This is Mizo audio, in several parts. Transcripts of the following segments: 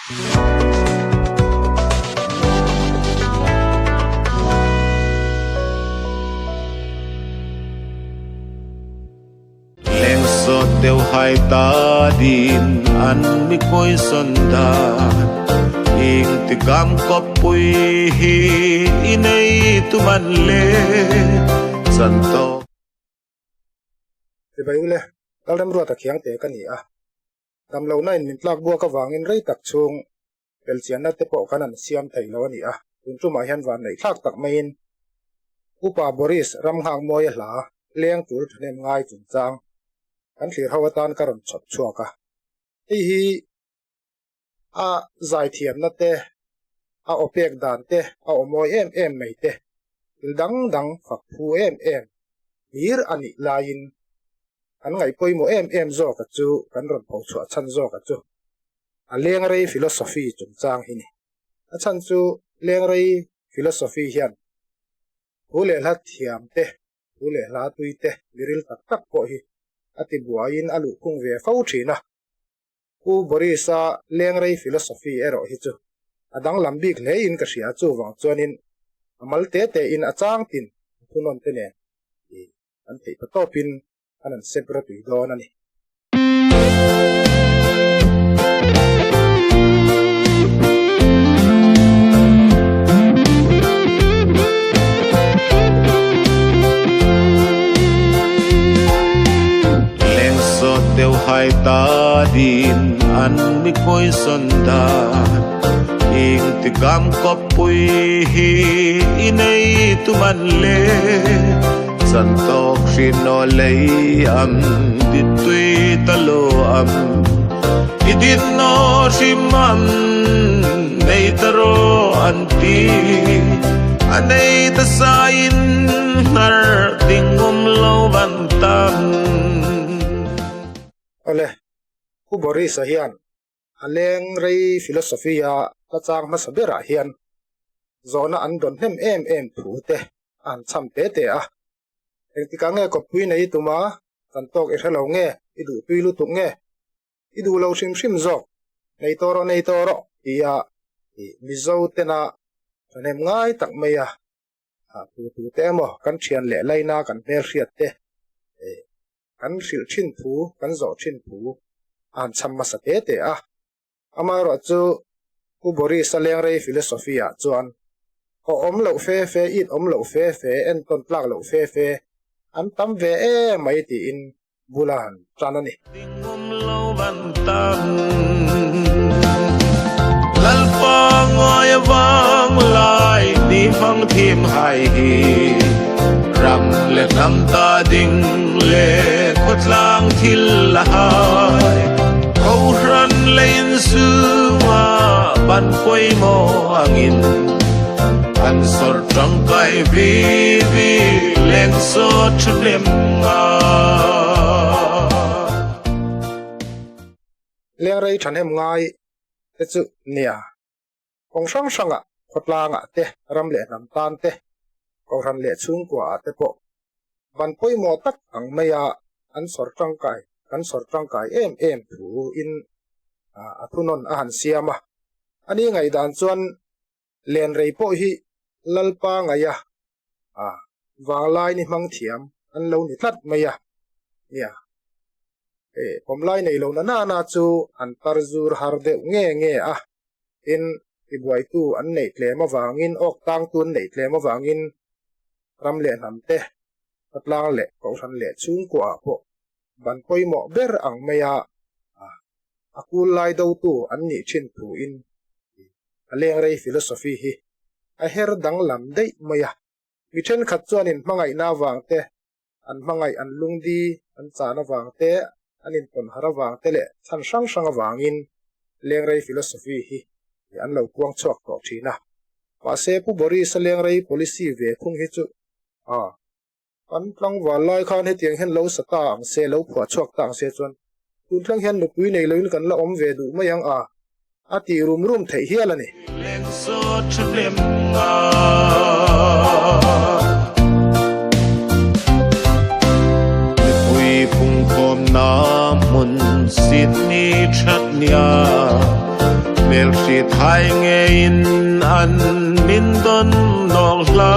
Leng sawt deuh hai ta din an mi koi son dan ing ti gam kop pui hi inei tuman le chan to Chibai ule, Lalremruata Khiangte ka ni a. Damlohna in min tlak buak avangin rei tak chhung belchianna te pawh kan an siam thei lo a ni a. Tun tumah hian van neih thlak tak maiin Upa Boris Ramnghakmawia hla leng tul thahnem ngai chungchang kan thlir ho atan ka rawn chhawp chhuak a. Hei hi a zaithiamna te, a aw pek dan te, a aw mawi em em mai te, thil dang dang fak phu em em hlir a nih laiin kan ngaih pawimawh em em zawka chu kan rawn pho chhuah chhan zawka chu a lengrei philosophy chungchang hi ni. A chhan chu lengrei philosophy hian thu leh hla thiam te, thu leh hla tui te, miril tak tak pawh hi a ti buaiin a luhkhung ve fo thin a. Pu Boris-a lengrei philosophy erawh hi chu a danglam bik hlein ka hria, chuvang chuanin a mal te tein a chang tin a thunawn te nen an theih ta tawpin an an sep ratui dawn a ni. Leng sawt deuh hai ta din an mi koi son dan ing ti gam kop pui hi inei tuman le chan tok hrin no lei am di tui ta lo am i din no hrim am nei ta ro an ti anei ta sa in hnar ding um lo van tam. Awle, Pu Boris-a hian a leng rei philosophy-a hla chang hmasa berah hian zawhna an dawn hnem em em thu te a han chham te te a. Engtikah nge kawppui nei i tum a, kan tawk i hre lo nge, i duh tui lutuk nge, i duh lo hrim hrim zawk, nei tawh rawh nei tawh rawh tia Mizo tena thahnem ngai tak mai a tu tu te emaw kan thian leh laina kan hmelhriat te kan hrilh thin thu, kan zawh thin thu a han chham hmasa te te a. Amaherawh chu Pu Boris-a lengrei philosophy ah chuan haw awm loh fe fe, it awm loh fe fe, entawn tlak loh fe fe an tam ve em mai tiin bula han tan a ni. Dingawm lo van tam Lalpa ngawi avang lai ni hmang thim hai hi ram leh hnam ta ding leh khawtlang thil la hai Kohhran lein zunga ban pawimawh angin an sawr tangkai vi vi leng sawt thahnem nga. Lengrei thahnem ngai te chu nia kawng hrang hrangah khawtlangah te ram leh hnam tan te kohhran leh chhungkuaah te pawh ban pawimawh tak ang maia an sawr tangkai kan sawr tangkai em em thu in a thunawn a han siam a. Ani ngaihdan chuan lenrei pawh hi Lalpa ngaih a vanglai ni hmang thiam an lo ni tlat mai a nia. Pawmlai nei lo na na chu an tar zur har deuh nge nge a. Tin, tibuaitu an neih tlem avangin, awk tangtu an neih tlem avangin ram leh hnam te, khawtlang leh kohhran leh chhungkuaah pawh ban pawimawh ber ang maia a kul lai dotu an nih thin thuin a lengrei philosophy hi a her danglam daih mai a. Mi thenkhat chuanin hmangaihna avang te, an hmangaih an lungdi an chan avang te, an intawn har avang te leh chhan hrang hrang avangin lengrei philosophy hi an lo puang chhuak tawh thin a. Mahse, Pu Boris-a lengrei policy ve thung hi chu a kan tlangval lai khan hetiang hian lo sa ta ang se, lo phuah chhuak ta ang se chuan tun thleng hian nupui nei loin kan la awm ve duh mai ang a, a tih rum rum theih hial a ni. Mipui pungkhawmna hmun Sydney thatnia. Hmelhrit hai ngeiin an min dawn nawk hla.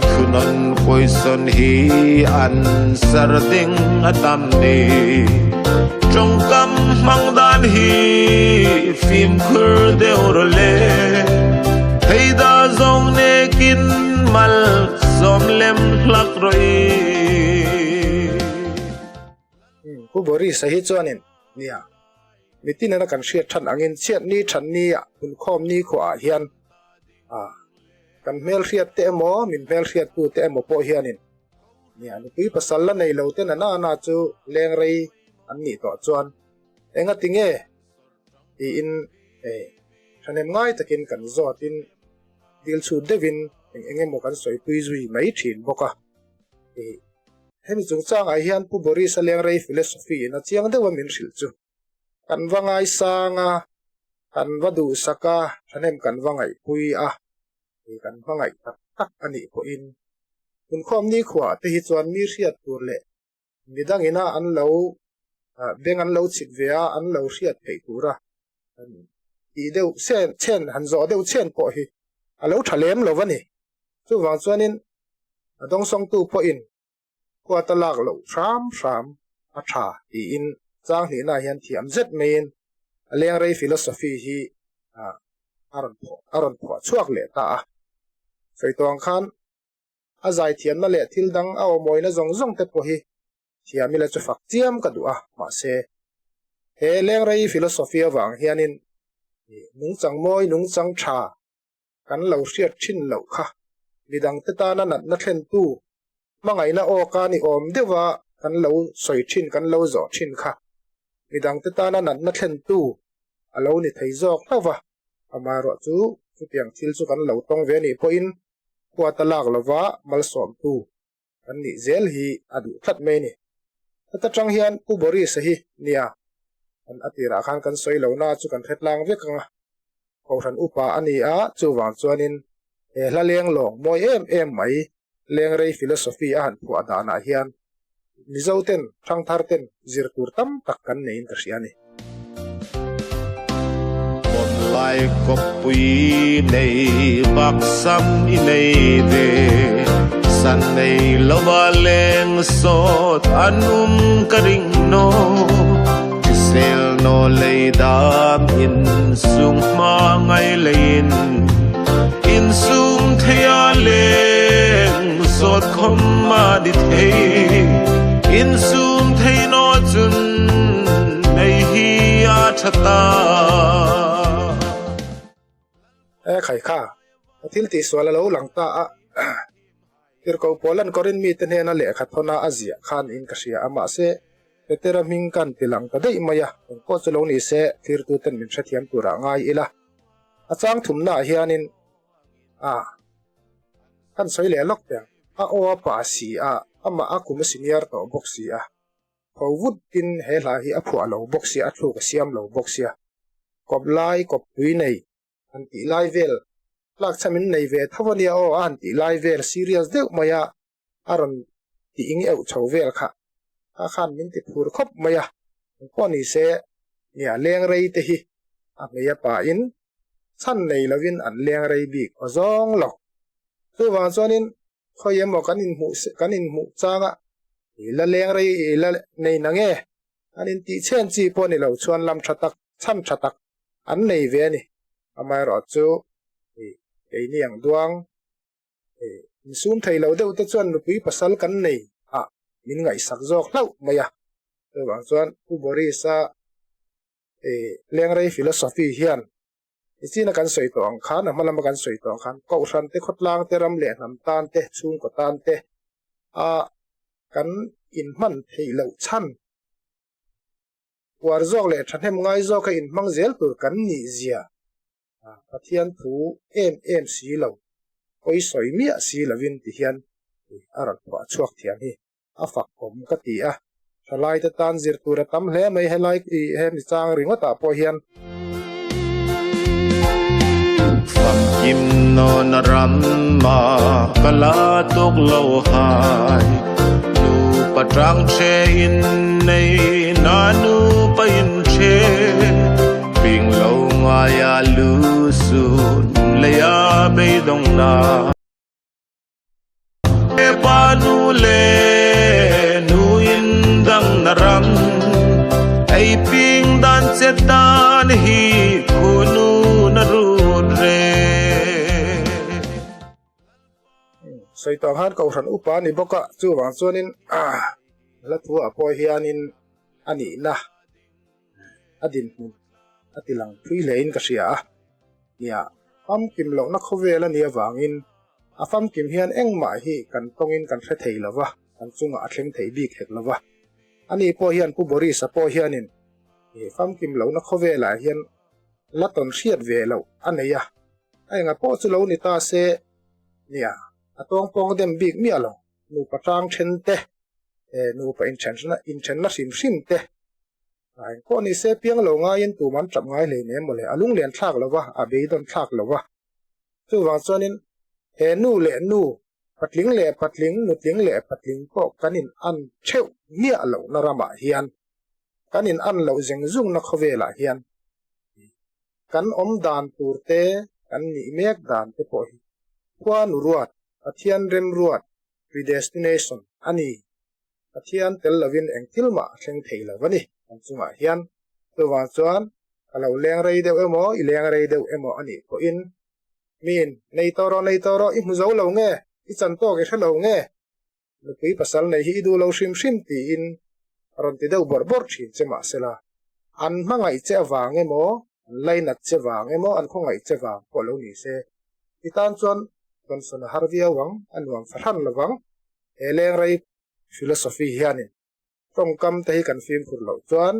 Thunawn poison hi an sar ding a tam ni. Tawngkam hmang dan hi fimkhur deuh rawh le. Theida zawng nekin mal sawm lem hlak rawh i. Pu Boris-a hi chuanin, Nia, mitin ena kan hriat than angin chhiat ni than nia hunkhawm ni khuaah hian kan hmelhriat te emaw min hmelhriat tu te emaw pawh hianin nia nupui pasal la nei lo te na na chu leng rei an nih tawh chuan enga tinge tiin thahnem ngai takin kan zawtin dil chhut deuhin eng eng emaw kan sawipui zui mai thin bawk a. Hemi chungchangah hian Pu Boris-a lengrei philosophy in a chiang deuha min hrilh chu, Kan va ngaisang a, kan va duhsak a, thahnem kan va ngaihpui a, hei kan hmangaih tak tak a nih pawhin Phunkhawm nikhuaah te hi chuan mi hriat tur leh midangina an lo beng an lo chhit ve a, an lo hriat theih tura tih deuh chen han zawh deuh chen pawh hi a lo tha lem lo a ni. Chuvang chuanin a dawngsawngtu pawhin huat a lak loh hram hram a tha tiin chang hnihnaah hian thiam zet maiin a lengrei philosophy hi a rawn phuah a rawn phuah chhuak leh ta a. Sawi tawh ang khan a zaithiamna leh thil dang a awmawina zawng zawng te pawh hi thiam ila chu fak chiam ka duh a, mahse he lengrei philosophy avang hianin nungchang mawi nungchang tha kan lo hriat thin loh kha midangte tana natna thlentu hmangaihna awka ni awm deuha kan lo sawi thin kan lo zawh thin kha midangte tana natna thlentu a lo ni thei zawk hlauh va, amaherawh chu chutiang thil chu kan lo tawng ve anih pawhin huat a lak lova malsawmtu kan nih zel hi a duh tlat mai a ni. Heta tang hian Pu Boris-a hi nia, kan a tirah khan kan sawi lo na chu kan hre tlang vek ang a, Kohhran upa a ni a, chuvang chuanin he hla leng lawng mawi em em mai lengrei philosophy a han phuah danah hian Mizo ten, thangthar ten zir tur tam tak kan neiin ka hria a ni. Pawnlai kawppui nei bak sam i nei ve, san nei lova leng sawt an um ka ring no, hrisel no lei dam in sung hma ngai leiin insum thei a leng sawt khawm a ni thei, insum thei no chun nei hi a tha ta. E khai kha, ka thil tihsual a lo lang ta a, Tirhkoh Paulan Korinth mite hnena lehkha thawna a ziah khan in ka hria a, mahse Petera hming kan ti lang ta daih mai a, engpawh chu lo ni se thlirtuten min hrethiam turah ngai ila. A chang thumnaah hianin a kan sawi leh lawk teh ang, a aw a pa si a, amah a kum a senior tawh bawk si a. Tho vut tin he hla hi a phuah lo bawk sia, a thluk a siam lo bawk sia. Kawp lai, kawp tui nei han tih lai vel, tlak chhan min nei ve tho ania aw a han tih lai vel serious deuh mai a, a rawn ti ing euh chho vel kha. Kha khan min ti phur khawp mai a, engpawh ni se nia leng rei te hi a hmei a pahin chhan nei lovin an leng rei bik aw zawng lo. Chuvang chuanin Khawi emaw kan inhmuh kan inhmuh changa i la leng rei i la nei na nge? An intih chhen chi pawh ni lo chuan lam tha tak, chhan tha tak an nei ve a ni. Amaherawh chu i keini ang duang i insum thei lo deuh te chuan nupui pasal kan nei a min ngaihsak zawk hlauh mai a. Chuvang chuan Pu Boris-a i lengrei philosophy hian Nichina kan sawi tawh ang khan, a hma lama kan sawi tawh ang khan, Kohhran te, khawtlang te, ram leh hnam tan te, chhungkaw tan te a kan inhman theih loh chhan uar zawk leh thahnem ngai zawka inhmang zel tur kan nih zia Pathian thu em em si lo, pawi sawi miah si lovin ti hian a rawn phuah chhuak thiam hi. a fak awm ka ti a, thalai te tan zir tur a tam hle mai helai hemi chang ringawt ah pawh hian. Famkim nawn a ram a ka la tuk lo hai, nupa tang che in nei na nupa in che, ping lo nga. dong na. Pa nu le nu in dang na ram ei ping dan che dan hi khu nu na rut re. Sawi tawh ang khan Kohhran upa a ni bawk a, chuvang chuanin hla thu ah pawh hianin a nihna a dinhmun a ti lang phui hlein ka hria a. Nia, famkim lohna khawvel a nih avangin a famkim hian engmah hi kan tawngin kan hre thei lo va, kan chungah a thleng thei bik hek lo va. Ani pawh hian Pu Boris-a pawh hianin famkim lohna khawvelah hian la tawn hriat ve loh a nei a, a enga pawh chu lo ni ta se, nia, a tawng pawng dem bik miah lo, nupa tang then te, nupa inthenna hrim hrim te, a eng pawh ni se piang lo ngaiin tum an tap ngai hlei nem mawle, a lunglen thlak lo va, a beidawn thlak lo va. Chuvang chuanin he nu leh nu, patling leh patling, nutling leh patling pawh kan in an theuh miah lohna ramah hian, kan in an loh zeng zungna khawvelah hian kan awm dan tur te, kan nih mek dan te pawh hi Khuanu ruat, Pathian remruat, predestination, a ni. Pathian tel lovin eng thil mah a thleng thei lo a ni kan chungah hian. Chuvang chuan ka lo leng rei deuh emaw, i leng rei deuh emaw a nih pawhin miin nei tawh rawh, nei tawh rawh, i hmu zo lo nge, i chan tawk i hre lo nge, nupui pasal nei hi i duh lo hrim hrim tiin a rawn ti deuh bawrh bawrh thin che mahsela an hmangaih che avang emaw, an lainat che vang emaw, an khawngaih che vang pawh lo ni se ti tan chuan tawnsawn a har viau ang, a nuam fahran lovang. He lengrei philosophy hianin tawngkam te hi kan fimkhur loh chuan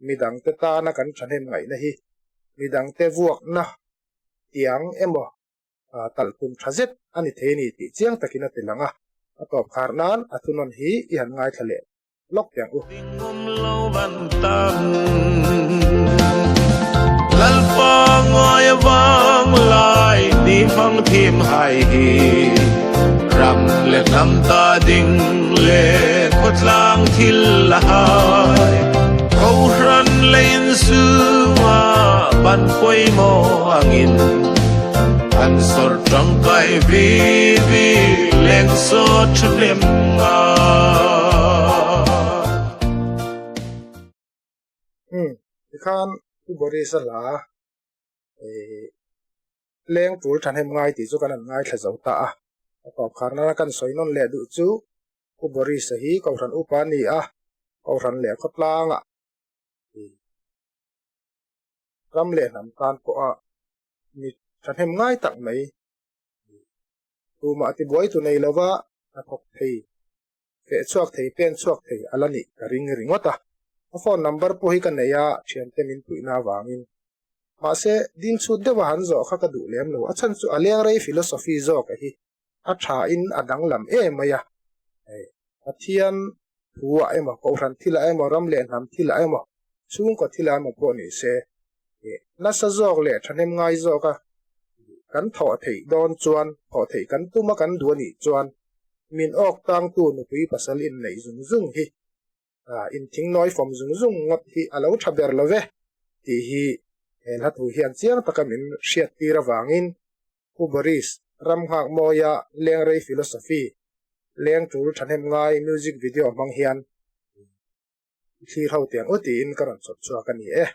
midangte tana kan thahnem ngaihna hi midangte vuakna tiang emaw talh tum tha zet a ni thei a ni tih chiang takin a ti lang a, a tawp khar nan a thunawn hi i han ngaithla leh lawk teh ang u. Lalpa ngawi avang lai ni hmang thim hai hi ram leh hnam ta ding leh khawtlang thil la hai Kohhran leh inchhunga ban pawimawh angin an sawr tangkai vi vi leng saw thahnem nga. Umm tikhan Pu Boris a hla leng tul thahnem ngai tih chu kan han ngaithla zo ta a, a tawp khar nana kan sawi nawn leh duh chu Pu Boris a hi Kohhran upa a ni a, Kohhran leh khawtlangah ram leh hnam tan pawha mi thahnem ngai tak mai tumah tibuai tu nei lova hnathawk thei, feh chhuak thei, pen chhuak thei a la nih ka ring ringawt a. A phone number pawh hi ka nei a, thiante min puihna avangin. Mahse, dil chhut deuha han zawh kha ka duh lem lo, a chhan chu a leng rei philosophy zawk a hi a tha in a danglam em mai a. Pathian thu ah emaw, Kohhran thil ah emaw, ram leh hnam thil ah emaw, chhungkaw thil ah emaw pawh ni se, nasa zawk leh thahnem ngai zawk a kan thawh theih dawn chuan, thawh theih kan tum a kan duh a nih chuan min awk tangtu nupui pasal inneih zung zung hi inthing nawi fawm zung zung ngawt hi a lo tha ber lo ve tih hi he hla thu hian chiang taka min hriat tir avangin Pu Boris Ramnghakmawia Lengrei Philosophy Leng tul thahnem ngai music video hmang hian i thlir ho tiang u tiin ka rawn chawp chhuak a ni e.